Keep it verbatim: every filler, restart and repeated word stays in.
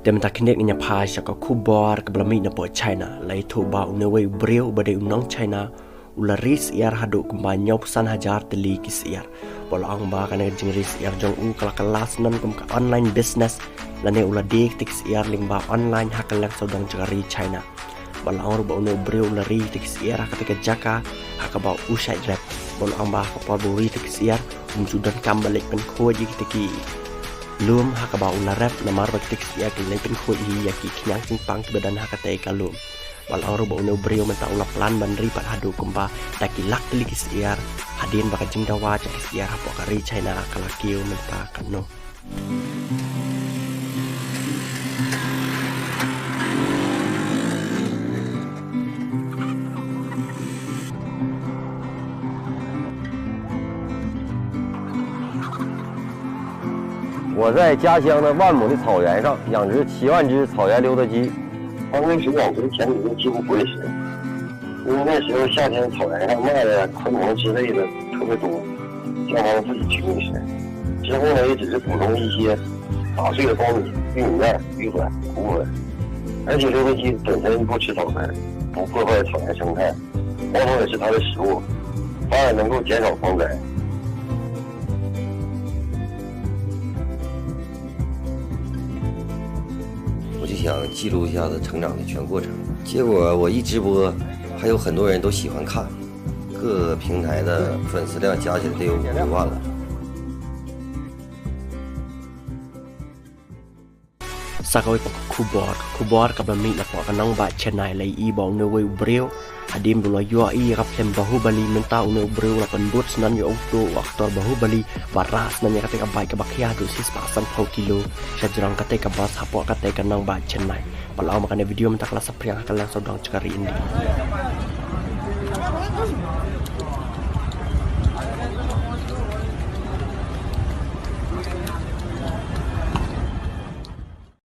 Te mynta kine ngin ïa phai sha ka khubor kaba la mih napoh China. La ïathuh ba une uwei u briew uba dei u nong China u la ri syiar haduh kumba hynñiewphew san hajar tylli ki syiar. Bad la ong ba kane ka jingri syiar jong u ka la kylla snon kum ka online business, lane u la die kata ki syiar lyngba online ha ka liang sawdong jaka ri China. Bad la ong ruh ba une u briew u la ri kata ki syiar ha kata ka jaka ha kaba u shait rep. Bad la ong ba ha ka por ba u ri kata ki syiar um ju donkam ban leit pynkhuid ïa kita ki lum ha kaba u la rep, namar ba kita ki syiar ki leit pynkhuid hi ïa ki khñiang jingpang kiba don ha kata ka lum. Bad la ong ruh ba une u briew mynta u la plan ban ri pat haduh kumba da ki lak tylli ki syiar hadien ba ka jingdawa jong ki syiar hapoh ka ri China ka la kiew mynta katno. 我在家乡的万亩的草原上养殖七万只草原溜达鸡。刚开始养殖前几年几乎不喂食，因为那时候夏天草原上蚂蚱、昆虫之类的特别多，经常自己去觅食。之后呢，也只是补充一些打碎的苞米、玉米面、玉粉、谷粉，而且溜达鸡本身不吃草根，不破坏草原生态。 黄土也是它的食物，反而能够减少防灾。我就想记录一下它成长的全过程，结果我一直播，还有很多人都喜欢看，各平台的粉丝量加起来得有五六万了。 Sa kawei pat ka khubor, ka khubor kaba mih napoh ka nongbah Chennai, la ïohi ba une uwei u briew hadien ba u la ïohi ïa ka film Bahubali, mynta une u briew u la pynbud snon ïa uto u actor Bahubali ba rah snon ïa kata ka bike kaba khia haduh shispah sanphew kilo sha jrong kata ka bus hapoh kata ka nongbah Chennai. Bad la ong ba kane ka video mynta ka la saphriang ha ka liang sawdong jaka ri India.